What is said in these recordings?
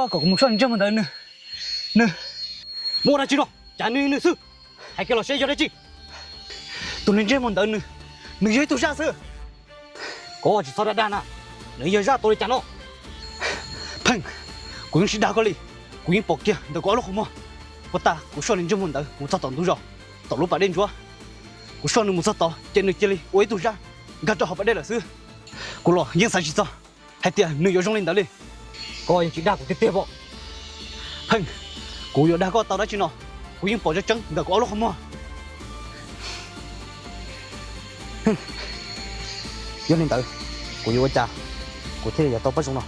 Kom kuv mus soj ntsej muag ntawd nws, nws. Muaj dab tsi no? Cas nws nws xwb? Hais kiag los seb yog dab tsi. Tus neeg ntsej muag ntawd nws, nws yog ib tug zaj xwb. Koj tsis txhob dag dag na, nws yog zaj tua li cas no? Pheej, kuv yeej tsis dag koj li, kuv yeej pom kiag ntawm kuv ob lub qhov muag. Puag ta kuv soj nws ntsej muag ntawd mus txog tom ntug zos, tom lub pas dej ntsuab. Kuv soj nws mus txog tod ces nws cia li ua ib tug zaj nkag rau hauv pas dej lawm xwb. Kuv los yeej xav tsis txog hais tias nws yuav zoo li ntawd li. Koj yeej tsis dag kuv tiag tiag pob. Pheej, kuv yuav dag koj tau dab tsi no, kuv yeej pom tseeb tseeb ntawm kuv ob lub qhov muag. Yog li ntawd, kuv yuav ua cas kuv thiaj yuav tau pab zoo no?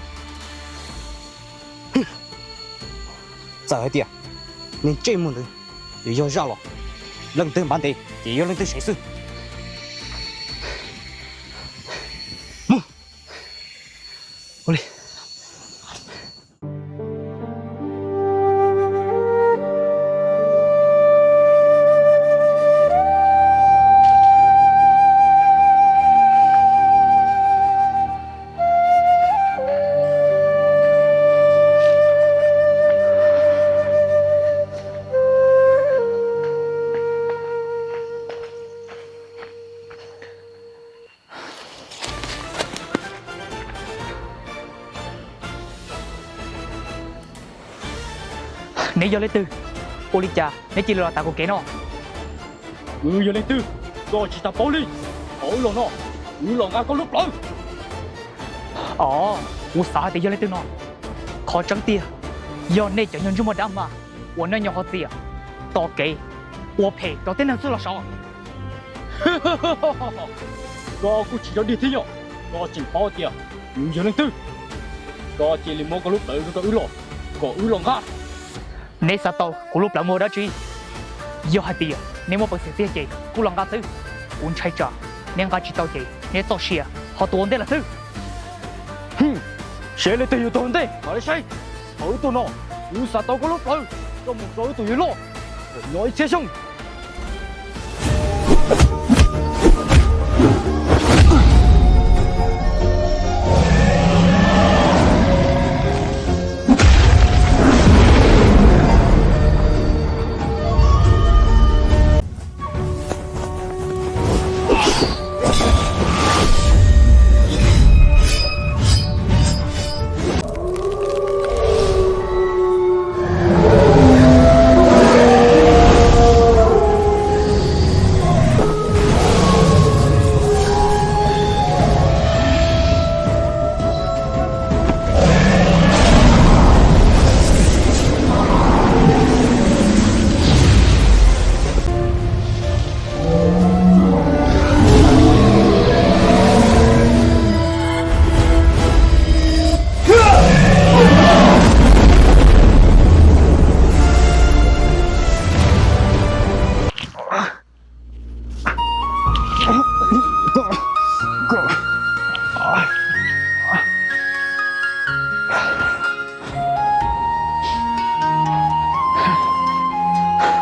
Txawm hais tias neeg ntsej muag ntawd yuav yog zaj los, leej twg npav ntev ces yog leej twg sev xwb. Mus. Ua li. Neb yog leej twg? Ua li cas neb cia li los tav kuv kev no? Wb yog leej twg? Koj tsis tas paub li. Thaum wb los no, wb los nqa koj lub plawv. Os, kuv xav hais tias yog leej twg no. Qhov tseeb tiag, yog nej cov nyuag ntsej muag dab mas uas nej nyob hauv txias tos kev ua phem rau tib neeg xwb los sav. Koj kuj tsis yog dig thiab yog, koj tseem paub tias wb yog leej twg. Koj cia li muab koj lub plawv rau wb los, kom wb los nqa. Neb xav tau kuv lub plawv mus ua dab tsi? Yog hais tias neb muaj peev xwm tiag ces kuj los nqa xwb. Kuv ntshai tsam neb nqa tsis tau ces neb txoj sia ho tuag ua ntej lawm xwb. Seb leej twg yuav tuag ua ntej mam li saib. Thaum wb tuaj no, wb xav tau koj lub plawv coj mus rau wb tus yawg loj uas nyob ib txhiab xyoo.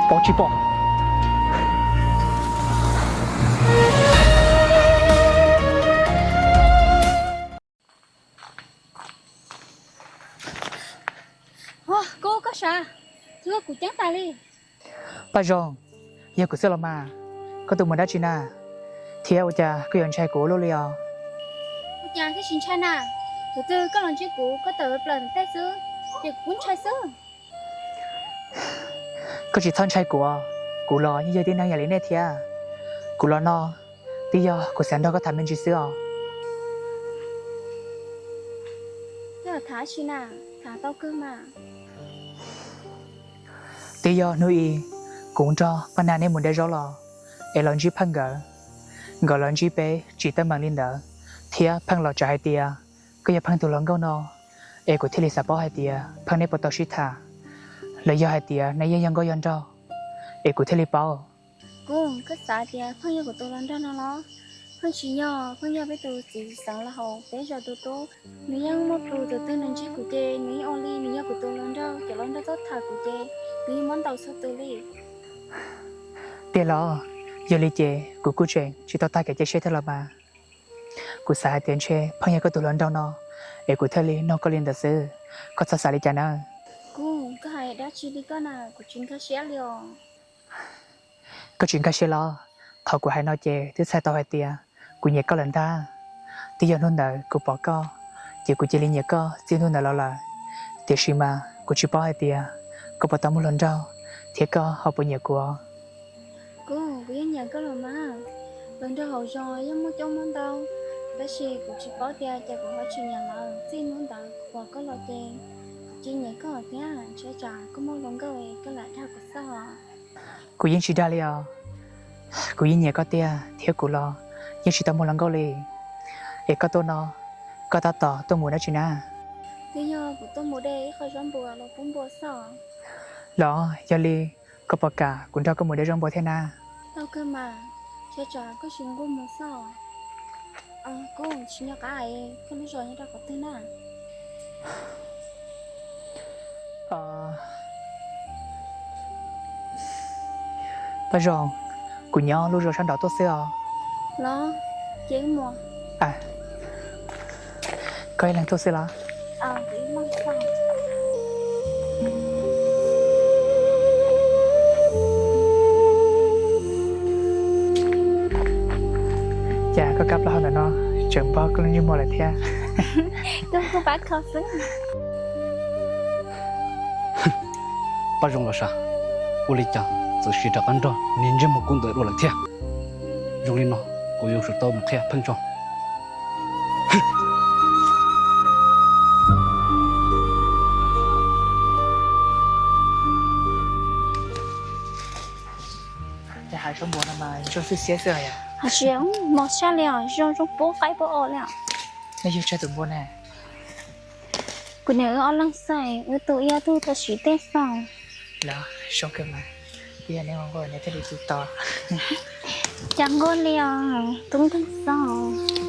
Pom tsis pom? Kub, koj sav, kuv ceeb tas li. Paj Zoo, yog kuv xwb los mas, koj tus mus dab tsi na? Thiab ua cas koj yuav ntshai kuv ua luaj li os? Ua cas koj tsis ntshai na? Thaum twg koj los ntsib kuv koj tawm plaws ntawm tej xwb, ces kuv kuj ntshai xwb. Koj tsis txhob ntshai kuv, kuv los yeej yog tib neeg yam li nej thiab. Kuv los no twb yog kuv xav nrog koj tham me ntsis xwb os. Koj tham dab tsi na? Tham tau kawg mas. Twb yog hnub ib kuv nrog Paj Nag neb mus de zaub los, es los ntsib Pheej nkawd. Nkawd los ntsib peb tsis teeb meem li ntawd, thiab Pheej los txawm hais tias koj yog Pheej tus hluas nkauj no, es kuv thiaj li xav paub hais tias Pheej neb puas tau sib tham, los yog hais tias neb yeej yog nkauj yog nraug, es kuv thiaj li paub. Kub, koj xav tias Pheej yog kuv tus hluas nraug no los? Pheej tsis yog, Pheej yog peb tus txiv xeev laus hauv peb zos tus tub. Nws yeej muaj plhus, thaum twg nws ntsib kuv ces nws yeej ua li nws yog kuv tus hluas nraug, cov hluas nraug txhob tham kuv ces nws yeej muab ntaus txhua tus li. Tiag los? Yog li ces kuv kuj tseem tsis tau tag kev cia siab thiab los mas. Kuv xav hais tias ntshe Pheej yog koj tus hluas nraug no, es kuv thiaj li nug koj li ntawd xwb. Koj txhob xav li cas na. Kuv, koj hais dab tsi li koj na, kuv tsis nkag siab li os. Koj tsis nkag siab los? Qhov kuv hais no ces twb txhais tau hais tias kuv nyiam koj lawm ntag. Twb yog hnub ntawd kuv pom koj, ces kuv cia li nyiam koj txij hnub ntawd los lawm. Tiam sis mas kuv tsis paub hais tias koj puas tau muaj hluas nraug, thiab koj ho puas nyiam kuv. Kuv, kuv yeej nyiam koj los mas. Hluas nraug hauv zos yeej muaj coob muaj ntau, tab sis kuv tsis paub tias cas kuv ho tsis nyiam lawm. Txij hnub ntawd kuv pom koj los ces kuv cia nyiam koj thiab, ntshai tsam koj muaj hluas nkauj es koj lam dag kuv xwb os. Kuv yeej tsis dag li os. Kuv yeej nyiam koj tiag thiab kuv los yeej tsis tau muaj hluas nkauj li. Es koj tuaj no, koj tab tom tuaj mus dab tsi na? Twb yog kuv tuaj mus de ib qho zaub npua los pub npua xwb. Los yog li, koj puas kam kuv nrog koj mus de zaub npua thiab na? Tau kawg mas, ntshai tsam koj tsis nquag mus xwb. Kuv tsis nco qab, koj lub zos nyob rau qhov twg na? Paj Zoo, kuv nyob lub zos sab nraud tuaj xwb os. Los, ces wb mus. Koj ib leeg tuaj xwb los? Cas koj kab plaub hau ntawm no tseem npog koj lub ntsej muag lawm thiab? Koj kuj pab kho xwb. Paj Zoo los sav, ua li cas txawm siv rov qab nrog niag ntsej muag kub ntawd dua lawm thiab? Zoo li no kuv yuav tsum tau mus qhia Pheej tso. Hais zaub npua no mas zoo xwb xiab xwb os. Hais tsis mos sab li os, zoo zoo pub qaib pub os li os. Nej yug tsawg tus npua ne? Kuv niam wb ob leeg xwb, wb tu ib ob tug tau siv tej xwb. Los zoo kawg mas, ib yam li nquag nquag nws thiaj li tu tau. Cas nquag li os, tub nkeeg xwb.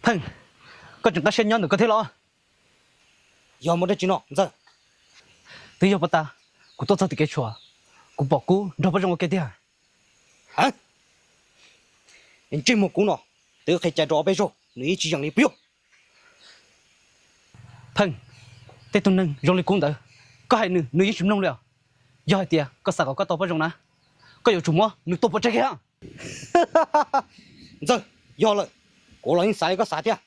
Pheej, koj tseem qab siab nyob ntawm koj thiab los? Yog muaj dab tsi no Ntxawg? Twb yog puag ta kuv tuaj txog tim kev tshuam, kuv pom Kub nrog Paj Zoo ua ke tiag. Ntsej muag Kub no, twb qhia cai rau ob peb zaug nws yeej tsis yeem li puas yog? Pheej, tej tug neeg zoo li Kub ntawd, koj hais nws nws yeej tsis mloog li os. Yog hais tias koj xav kom koj tau Paj Zoo na, koj yuav tsum muab nws tua pov tseg kiag. Ntxawg, yog lawm, kuv los yeej xav li koj xav thiab.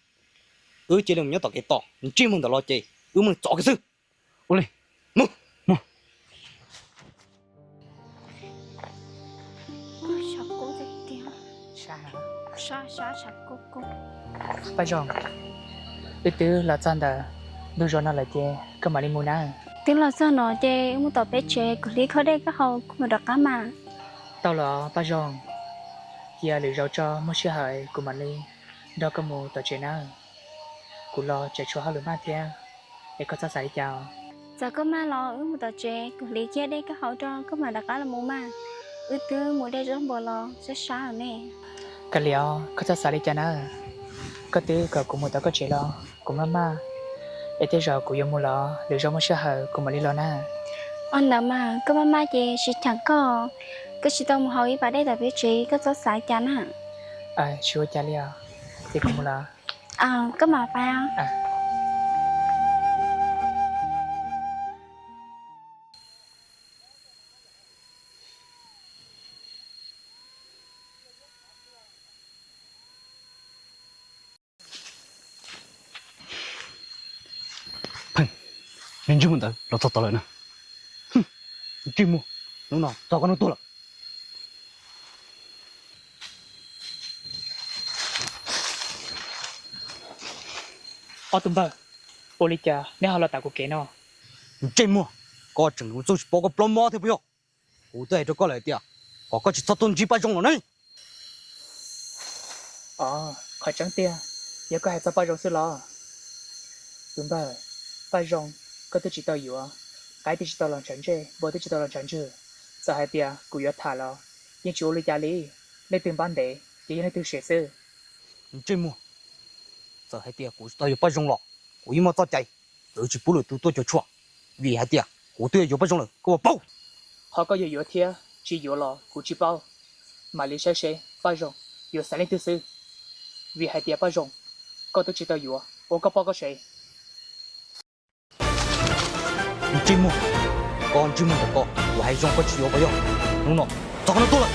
Wb cia li mus nyob tom kev tos, ntsej muag ntawm los ces wb muab nws txov kiag xwb. Ua li, mus. Paj Zoo, wb twb los txog ntawm ntug zos no lawm ces koj mam li mus na. Twb los txog no ces wb mus tom peb tsev, kuv hlib khob dej koj haus kuv mam rov qab mas. Tau los Paj Zoo, cia lwm zaus tso muaj sij hawm kuv mam li nrog koj mus tom tsev na. Kuv los tseem tshuav hauj lwm maj thiab, es koj txhob xav li cas. Txawm koj maj los wb mus tom tsev, kuv hlib kiag dej koj haus rau koj mam rov qab los mus mas. Wb twb mus de zaub npua los sab sab ne. Kav liam, koj txhob xav li cas na. Koj twb kom kuv mus tom koj tsev los kuv maj maj, es tej zaum kuv yuav mus los lwm zaus muaj sij hawm kuv mam li los na. Ua ntawd mas koj maj maj ces tsis cheem koj, koj tsis tau mus haus ib pas dej tom peb tsev, koj txhob xav li cas na. Tsis ua cas li os, ces kuv mus los. Koj mam pais. Pheej, niag ntsej muag ntawd los txog tod lawm na. Ntsej muag, hnub no txog koj hnub tuag lawm. Ob tug npawg, Ua li cas neb ho los tam kuv kev no? Ntsej muag, koj tseem yuav txuj tsis paub koj plaub mob thiab puas yog? Kuv twb hais rau koj lawm tias kom koj tsis txhob tuaj ntsib Paj Zoo lawm ne. Os, qhov tseeb tiag, yog koj hais txog Paj Zoo xwb los? Tus npawg, Paj Zoo koj twb tsis tau yuav, qaib twb tsis tau los ntshav ntsej, npua twb tsis tau los ntshav ntswg. Txawm hais tias kuv yuav tham los yeej tsis ua li cas li. Leej twg npab ntev ces yog leej twg siav xwb. Ntsej muag, txawm hais tias kuv tsis tau yuav Paj Zoo los kuv yeej muaj txoj cai txwv tsis pub lwm tus tuaj cuam tshuam, vim hais tias kuv twb yuav Paj Zoo lawm, koj puas paub? Qhov koj yuav yuav thiab tsis yuav los kuv tsis paub. Mam li saib seb Paj Zoo yuav xaiv leej twg xwb, vim hais tias Paj Zoo koj twb tsis tau yuav ua koj poj koj sev. Ntsej muag, koj ntsej muag ntawm koj, kuv hais zoo koj tsis yuav puas yog? Hnub no txog qhov no tuaj lawm.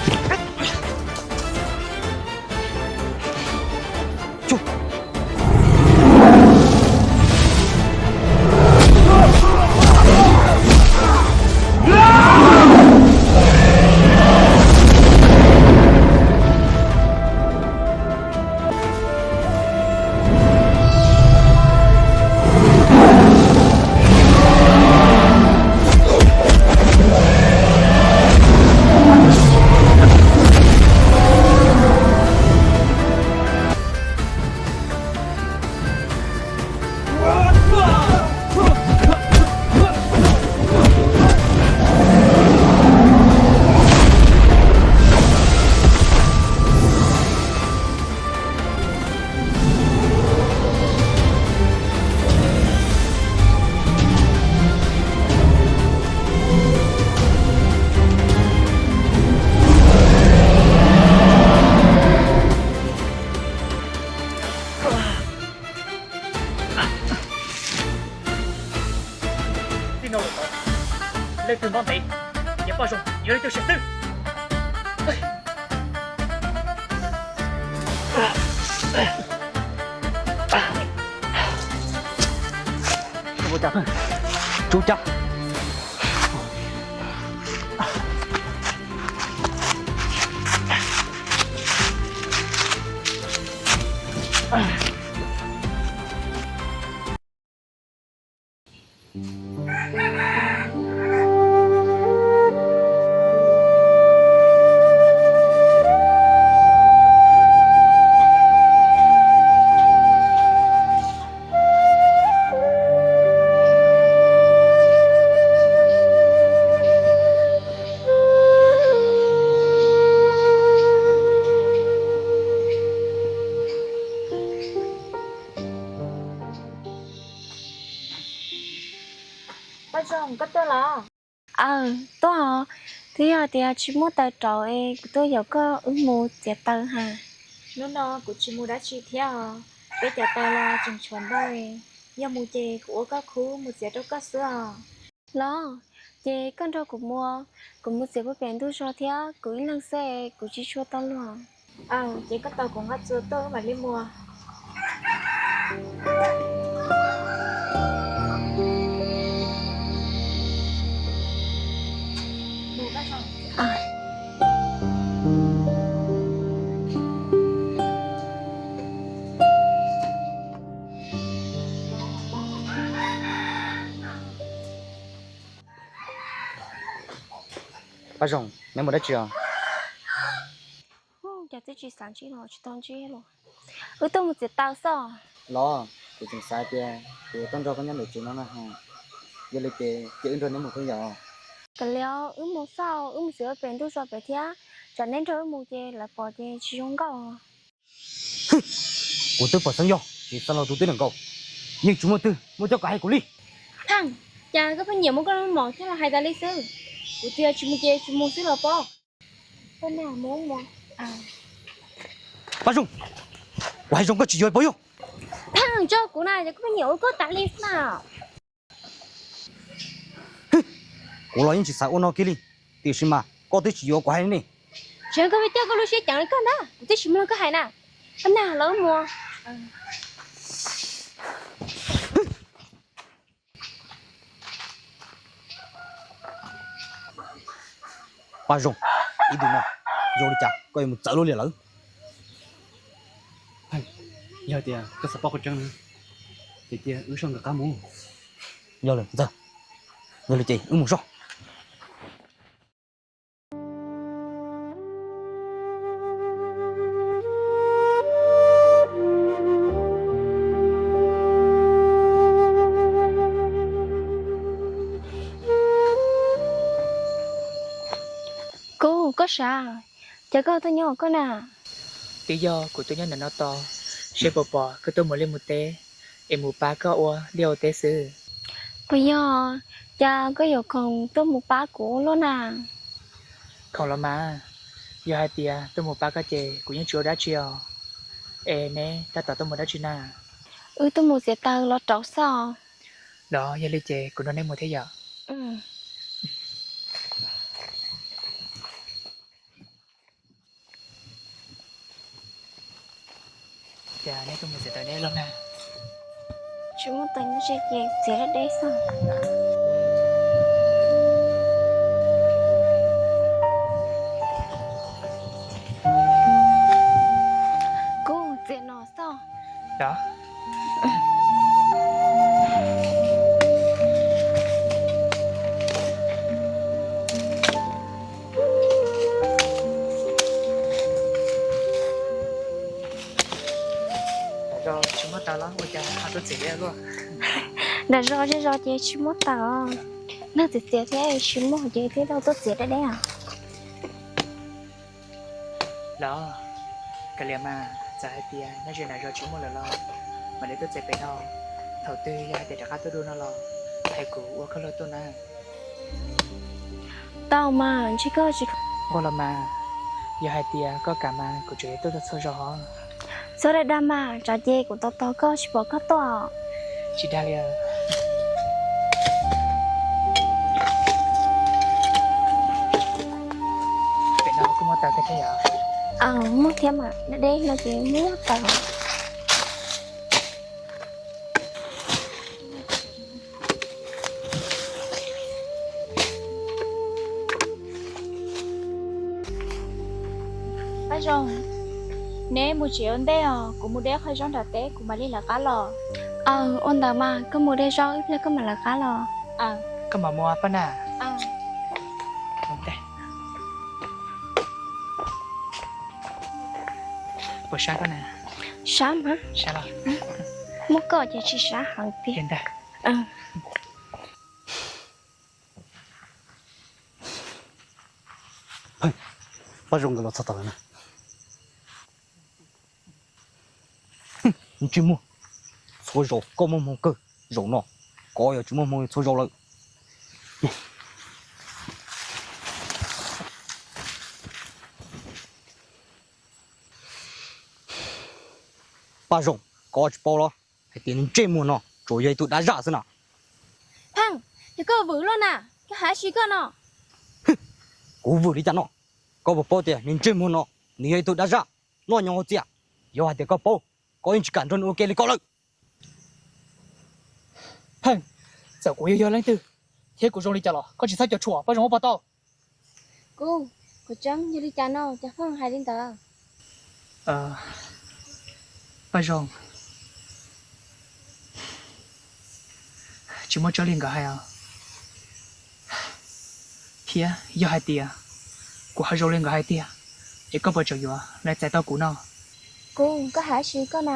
Txij no lawm tod, leej twg npab ntev, ces Paj Zoo yuav leej twg siav xwb. Ua cas, tsuv cas. Paj Zoo, koj tuaj los? Aw, tuaj os. Twb yog tias tsis muaj taws rauv es kuv tuaj yaum koj wb mus txiav taws hais. Hnub no kuv tsis mus dab tsi thiab os, peb cov taws los tseem tshuav ntau. Yog mus ces kuv ua koj khub mus txiav rau koj xwb os. Los, ces koj nrog kuv mus, kuv mus txiav puag pem ntug zos thiab kuv ib leeg xwb kuv tsis tshua tau luag. Aw, ces koj tos kuv nqa txuas tuaj wb mam li mus. Paj Zoo, neb mus dab tsi os? Cas twb tsis xav ntsib los tsis tau ntsib los. Wb tuaj mus txiav taws xwb. Los, kuv tseem xav tias kuv yuav tuaj nrog koj nyob ntawm tsev no na ha. Yog li ces cia wb nrog neb mus thiab yom. Kav liam, wb mus xwb, wb mus txiav pem ntug zos pem thiab, tsam neb nrog wb mus ces lawv pom ces tsis zoo nkauj. Kuv twb pom xeeb yog tsis xav los tus twb nkaus, yeej tsis muaj twg muaj coj kom hais kuv li. Pheej, cas koj pheej nyiam muab koj lub mom coj los hais tas li xwb? Kuv tias tsis mus ces tsis mus xwb los pob. Paj Zoo, kuv hais zoo koj tsis yuav puas yog? Pheej tso kuv na, ces koj pheej nyiam ua koj tas li xwb na. Kuv los yeej tsis xav ua no kiag li, tiam sis mas koj twb tsis yuav kuv hais ne. Tseem koj pheej coj koj lub siab ceev li koj ntag, kuv twb tsis mloog koj hais na. Pab nag los mus. Paj Zoo, ib ntu no yog li cas koj yuav mus txawv luaj li lawm? Yog tias koj xav paub qhov tseeb na, Tias wb soj nkawd qab mus. Yog lawm ntxawg, yog li ces wb mus soj. Kuv, koj sav, cas koj tuaj nyob koj na? Twb yog kuv tuaj nyob ntawm no tos, seb puas pom koj tuaj mus liaj mus teb, es mus pab koj ua liaj ua teb xwb. Puas yog, cas koj yuav khoom tuaj mus pab kuv ua luaj na? Khoom los mas, yog hais tias tuaj mus pab koj ces kuv yeej tsis ua dab tsi os. Es neb tab tom tuaj mus dab tsi na? Wb tuaj mus txiav taws los rauv xwb. Los yog li ces kuv nrog neb mus thiab yom. Cas neb tuaj mus txiav taws neb los na? Tsis muaj taws nyob ze ces txiav deb deb xwb. Kuv txiav no xwb. Tsis muaj taws los ua cas ho tuaj txiav deb luaj? Nram zos zej zos ces tsis muaj taws, neeg txiav txiav thiab tsis muaj ces thiaj tau tuaj txiav deb deb. Los, kav liam mas, txawm hais tias nyob ze nram zos tsis muaj lawm los mam li tuaj txiav pem no. Thaum twg yog hais tias rov qab tuaj dua no los hais kuv ua koj luag tuaj na. Tau mas, ntshe koj tsis nquag los mas, yog hais tias koj kam mas kuv tseem yuav tuaj txhua zaus hos. Txhob dag dag mas, tsam ces kuv tos tos koj tsis pom koj tuaj. Tsis dag li. Pem no kuj muaj taws thiab yom? Muaj thiab mas, deb deb no ces muaj taws. Paj Zoo, neb mus tsev ua ntej os, kuv mus de qhov zaub nram teb kuv mam li lawv qab los. Aw, ua ntawd mas koj mus de zaub ib pliag koj mam lawv qab los. Koj mam mus Paj Naj. Puas sab koj na? Sab mas. Muaj koj ces tsis sab heev tiag. Paj Zoo nkawd los txog tod lawm na. Ntsej muag, txhua zaus koj muaj hmoo kawg, zaum no koj yuav tsis muaj hmoo txhua zaus lawm. Paj Zoo, koj tsis paub los hais tias niag ntsej muag no tsuas yog ib tug dab zaj xwb na. Pheej, yog koj vwm luaj na, koj hais dab tsi koj no? Kuv vwm li cas no? Koj puas paub tias niag ntsej muag no nws yog ib tug dab zaj, noj nyo hauv txias. Yog hais tias koj paub, koj yeej tsis kam nrog nws ua ke li koj lawm. Pheej, txawm kuv yog yog leej twg thiab kuv zoo li cas los koj tsis txhob cuam tshuam Paj Zoo, puas tau? Kuv, kuv tseeb, yog li cas no cas Pheej hais li ntawd? Paj Zoo, tsis muaj tsob li nkawd hais os. Thiab yog hais tias kuv ho zoo li nkawd hais tiag, es koj puas tseem yuav lees txais tau kuv no? Kuv, koj hais dab tsi koj na?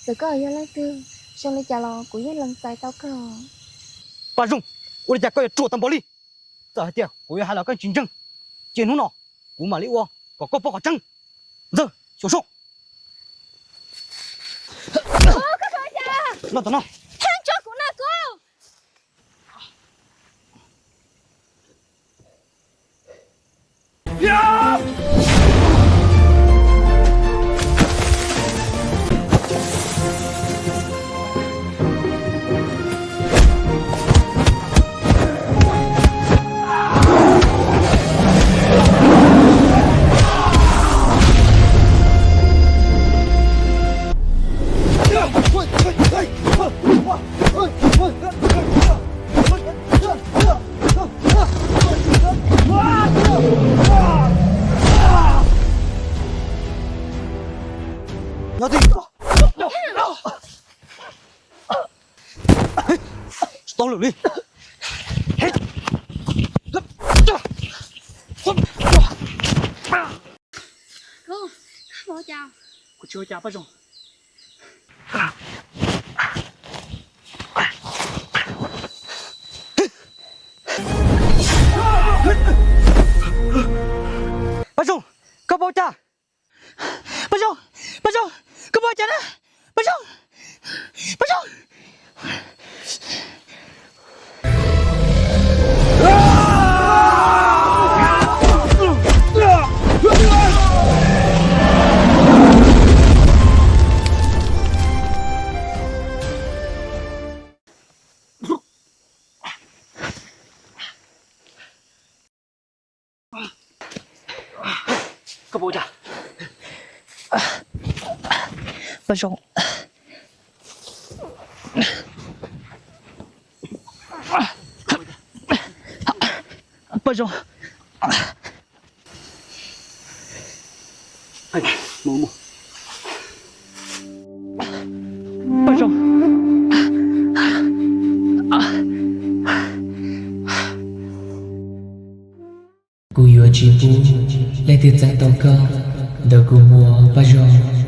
Txawm koj yog leej twg zoo li cas los kuv yeej lees txais tau kawg. Paj Zoo, ua li cas koj yuav ruam tag npaum li? Txawm hais tias kuv yuav hais los koj tsis ntseeg, ces hnub no kuv mam li ua kom koj paub qhov tseeb. Ntxawg, xyuam soj. Noj tom no. Li. Kuv tsis ua cas Paj Zoo. Paj Zoo, koj puas ua cas? Paj Zoo, Paj Zoo, koj puas ua cas na? Paj Zoo, Paj Zoo. Koj puas ua cas? Paj Zoo. Paj Zoo. Paj Zoo. Kuv yuav tsis pub leej twg txeeb tau koj ntawm kuv muam Paj Zoo.